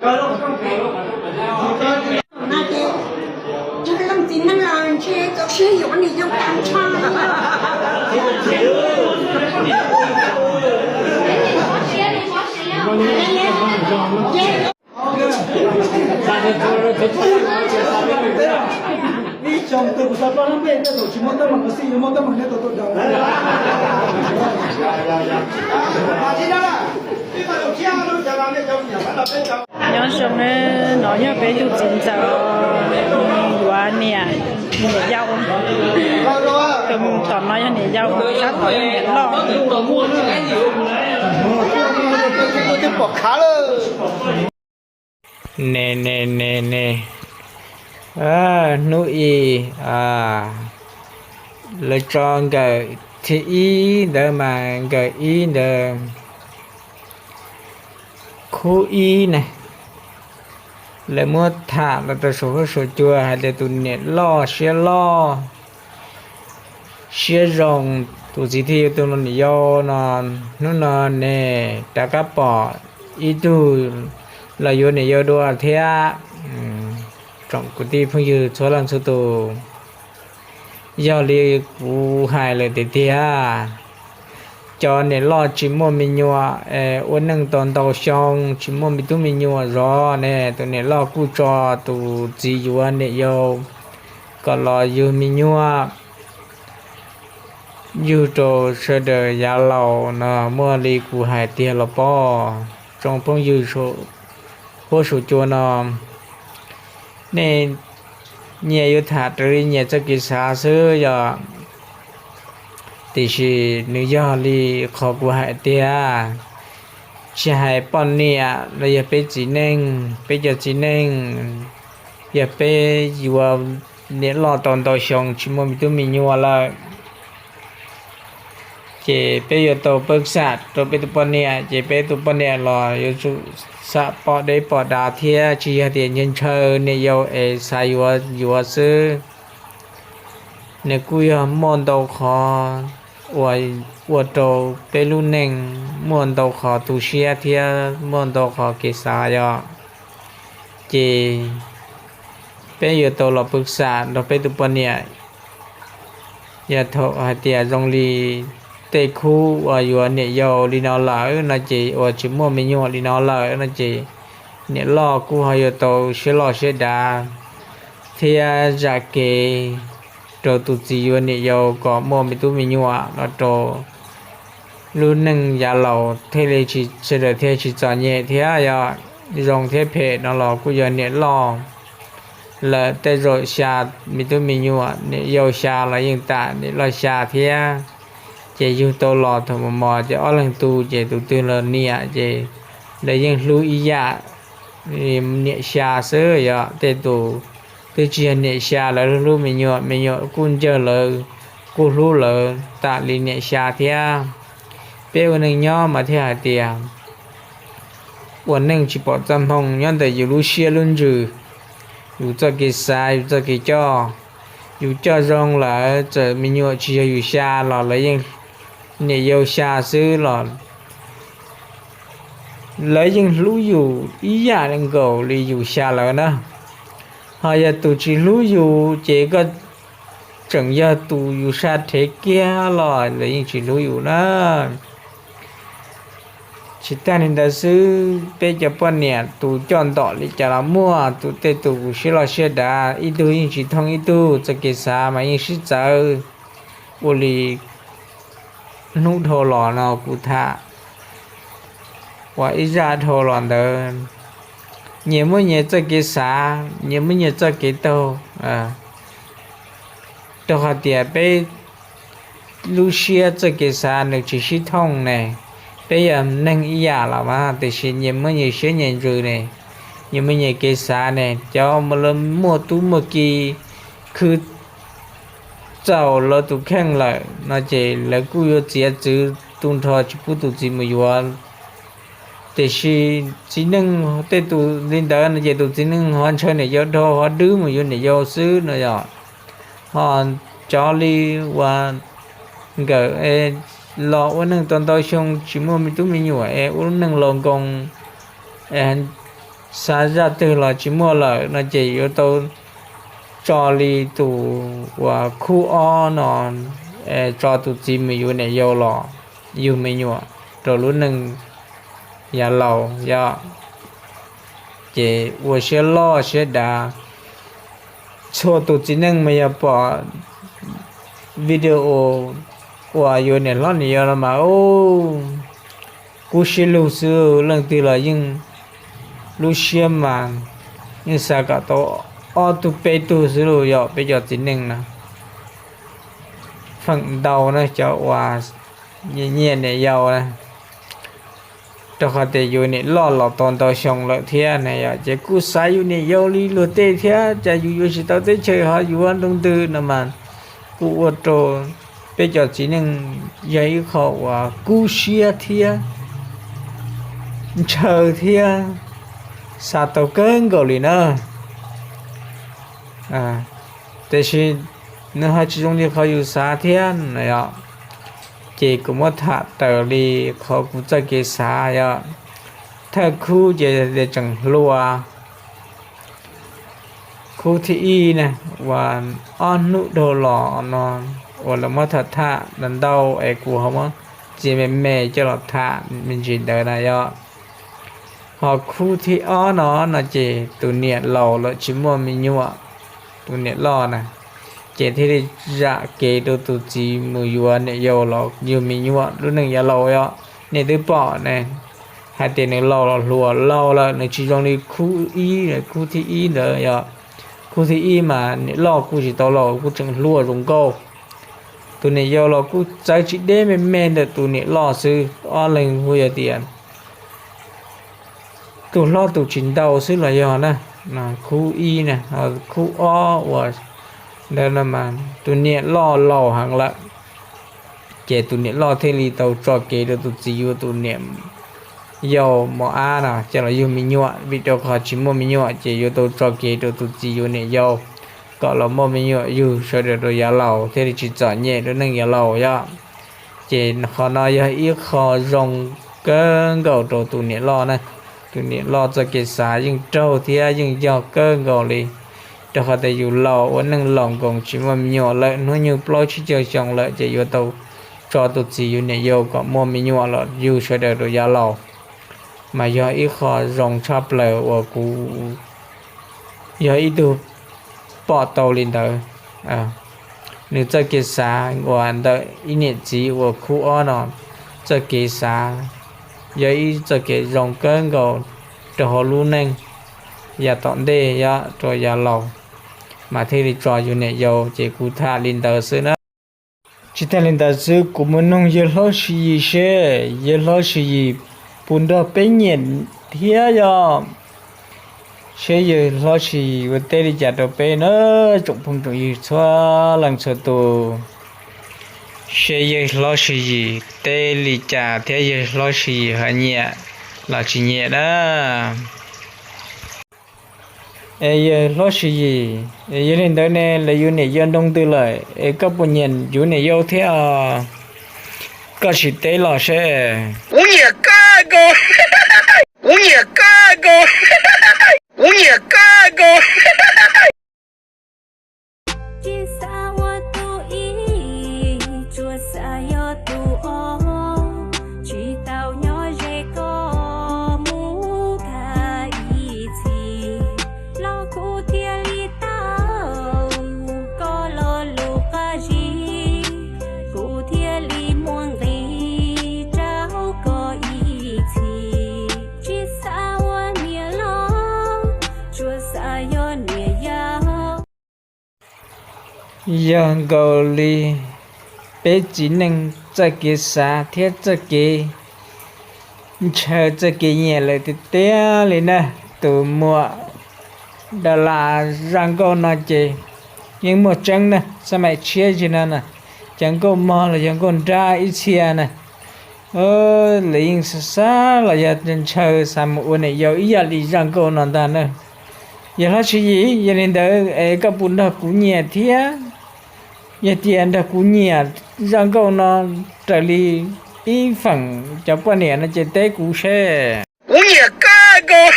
Ces leej txiv neej los ntshe txaus siab yuav niam yau tag nrho. Nyob zoo, no yog peb tus txiv ntxawm yuav niam, niam yau. Tus tom no yog niam yau, sab tom yog niam loj. Ne ne ne ne, hnub ib lawv tso nkawm thib ib ntawd mas nkawm ib ntawd, khub ib ne, lawv muab tham los rau saum huab saum cua hais tias tus niam loj siab loj siab zoo, tus txiv thiaj yuav tus niam yau no. Hnub no ne, rov qab pom ib tug los yuav niam yau dua thiab. Tsoom kwv tij phooj ywg txhua leej txhua tus, yog li kuv hais lawm tiag tiag, cov niam loj tsis muaj me nyuam, ua neej tau ntau xyoo tsis muaj me tub me nyuam zov ne, tus niam loj kuj tso tus txiv yuav niam yau kom los yug me nyuam, yug rau sawv daws yav laus no. Muaj li kuv hais tiag los pob? Tsoom phooj ywg huab saum cua no, nej nyias yuav tham raws li nyias txoj kev xav xwb yog, tiam sis nws yog li qhov kuv hais tiag. Tsis hais poj niam los yog peb txiv neej, peb cov txiv neej, yog peb yuav niam loj tau ntau xyoo tsis muaj me tub me nyuam lawm, ces peb yuav tau pawj xam rau peb tus poj niam, ces peb tus poj niam los yuav tsum xam pom deb pom dav thiab, tsis yog tias ntshaw ntshaw niam yau es xav yuav yuav xwb. Nws kuj yog muaj ntau qhov uas ua rau peb lub neej muaj ntau qhov tu siab thiab muaj ntau qhov kev xav yom. Ces peb yuav tau los pawj xam nrog peb tus poj niam. Yog thaum hais tias zoo li tej khub uas yuav niam yau li no lawm no ces, uas tsis muaj me nyuam li no lawm no ces, niam loj kuj ho yuav tau siab loj siab dav thiab zam kev rau tus txiv yuav niam yau kom muaj me tub me nyuam los rau lub neej yav laus thiaj li tsis, sawv daws thiaj tsis txom nyem thiab yog zoo thiab phem no los kuj yog niam loj lawm. Tej zaum xya me tub me nyuam, niam yau xya los yeej tam niam loj xya thiab. Ces yug tau los thaum mos mos ces ob leeg tu ces tus twg los niam ces lawv yeej hlub ib yam niam xya xwb yom. Tej tus twb tsis yog niam xya lawv hlub me nyuam, me nyuam kuj ncawg lawv, kuj hlub lawv tam li niam xya thiab. Peb ua neej nyob mas thiaj hais tias ua neej tsis pom txoj hmoo nyob ntawm yus lub siab lub ntsws, yus txoj kev xav, yus txoj kev coj. Yus coj zoo lawm txawm me nyuam tsis yog yus xya los lawv yeej, niam yau xya xwb los lawv yeej hlub yus ib yam nkaus li yus xya lawv na. Ho yog tus tsis hlub yus ces koj tseem yog tus yus sab rhev kiag los lawv yeej tsis hlub yus na. Tsis tag li ntawd xwb, peb cov poj niam tus coj ntom li cas los muaj, tus tej tus siab loj siab dav, ib tug yeej tsis thooj ib tug, txoj kev xav mas yeej sib txawv. Ua li hnub dhau los no kuv tham uas ib zaj dhau los ntawd, nyias muaj nyias txoj kev xav, nyias muaj nyias txoj kev taug, rau qhov tias peb lub siab txoj kev xav nws tsis sib thooj ne. Peb yog neeg ib yam los mas tiam sis nyias muaj nyias siab nyias ntsws ne, nyias muaj nyias kev xav ne. Cov uas lawv muaj tub muaj ki khwv txaus lawv tus kheej lawm no ces lawv kuj yuav txiav txwv tu nrho tsis pub tus txiv mus yuav. Tiam sis txiv neej tej tus li ntawd no ces tus txiv neej ho ntshaw niam yau dhau ho dwb mus yuav niam yau xwb no yom. Ho cov li uas nkawm los ua neej tau ntau xyoo tsis muaj me tub me nyuam es ua lub neej laus nkoos es xav zaj twg los tsis muaj lawm no ces yuav tau tso li tus uas khub ob no, tso tus txiv mus yuav niam yau los yug me nyuam rau lub neej yav laus yom. Ces ua siab loj siab dav, txhua tus txiv neej mas yog pom video uas yuav niam hlob niam yau no mas kub siab lug xwb, leej twg los yeej lub siab mas yeej xav kom tau ob tug peb tug xwb los yog peb cov txiv neej na. Feem ntau na cov uas nyiam nyiam niam yau na, rau qhov tias yus niam loj los tau ntau xyoo lawm thiab na yom, ces kuj xav yus niam yau li luag tej thiab, cas yus yuav tsis tau teb chaws ho yuav nroo ntws no mas kuj ua rau peb cov txiv neej yog ib qho uas kub siab thiab ntshaw thiab xav tau kawg nkaus li na. Tiam sis nws ho tsis zoo li qhov yus xav thiab na yom. Ces kuv muab tham raws li qhov kuv txoj kev xav yom. Thawj khub ces tseem hluas, khub thib ib na, uas ob hnub dhau los no uas lawv muab tham tham ntau ntau es kuv ho muab txiav me me coj los tham me ntsis ntawd na yom. Ho khub thib ob no no ces tus niam laus lawm tsis muaj me nyuam, tus niam loj na, ces thiaj li zam kev rau tus txiv mus yuav niam yau los yug me nyuam lub neej yav laus yom. Nej twb pom ne, hais tias nws laus los hluas laus lawm, nws tsis zoo li khub ib, khub thib ib ntawd yom. Khub thib ib mas niam loj kuj tsis tau laus, kuj tseem hluas zoo nkauj. Tus niam yau los kuj txawv tsis deb, me me ntawm tus niam loj xwb, ob leeg kuj yog tias tus hlob tus tsis ntau xwb los yog na. Khub ib na, khub ob uas ntawd no mas tus niam loj laus heev lawm, ces tus niam loj thiaj li tau tso kev rau tus txiv yuav tus niam yau mos ab no coj los yug me nyuam, vim rau qhov tsis muaj me nyuam ces yuav tau tso kev rau tus txiv yuav niam yau kom los muaj me nyuam yug sawv daws rau yav laus thiaj li tsis txom nyem rau neej yav laus yom. Ces qhov no yog ib qho zoo kawg nkaus rau tus niam loj na. Tus niam loj txoj kev xav yeej raug thiab yeej yog kawg nkaus li, rau qhov tias yus laus ua neej laus nkoos tsis muaj me nyuam lawm, hnub nyoog plaub tsib caug xyoo lawm ces yuav tau tso tus txiv yuav niam yau kom muaj me nyuam los yug sawv daws rau yav laus. Mas yog ib qho zoo tshaj plaws uas kuv yog ib tug pom tau li ntawd. Nws txoj kev xav uas ntawm ib niam txiv uas khub ob no txoj kev xav yog ib txoj kev zoo kawg nkaus rau hauv lub neej yav tom ntej yom, rau yav laus, mas thiaj li tso yus niam yau. Ces kuv tham li ntawd xwb na. Tsis tag li ntawd xwb, kuv mus noog yawg Hlob Siv Yis seb yawg Hlob Siv Yis puas nrog peb nyiam thiab yom. Seb yawg Hlob Siv Yis ua teb li cas rau peb na, tsoom phooj tsoom ywg txhua leej txhua tus. Seb yawg Hlob Siv Yis teb li cas thiab yawg Hlob Siv Yis ho nyiam los tsis nyiam na. Es yawg Hlob Siv Yis, yog li ntawd ne lawv yuav niam yau nroo ntws lawm es koj puas nyiam yuav niam yau thiab? Koj sim teb los seb. Kuv nyiam koj nkaus. Kuv nyiam koj nkaus. Kuv nyiam koj nkaus. Tsis xav ua tus ib, tsuas xav yog tus ob, tsis tau nyob ze koj mus tag ib txhis, los kuv thiaj li tau koj lo lus qab zib, kuv thiaj li muaj nqis rau koj ib txhis. Tsis xav ua niam laus, tsuas xav yog niam yau. Yog nkaus li peb txiv neej txoj kev xav thiab txoj kev ntshaw txoj kev nyiam lawm tiag tiag li na. Tus muam da las zaj nkauj no ces yeej muaj tseeb na, xab maim tshiab zim no na, cov nkauj mog los yog nkauj nrab ib txhia na, lawv yeej xav xav los yog ntshaw xav mus ua niam yau ib yam li zaj nkauj no ntag na. Yawg Hlob Siv Yis, yog li ntawd es koj puas nrog kuv nyiam thiab? Yog tias nrog kuv nyiam zaj nkauj no raws li ib feem cov poj niam no ces teb kuv seb. Kuv nyiam koj nkaus.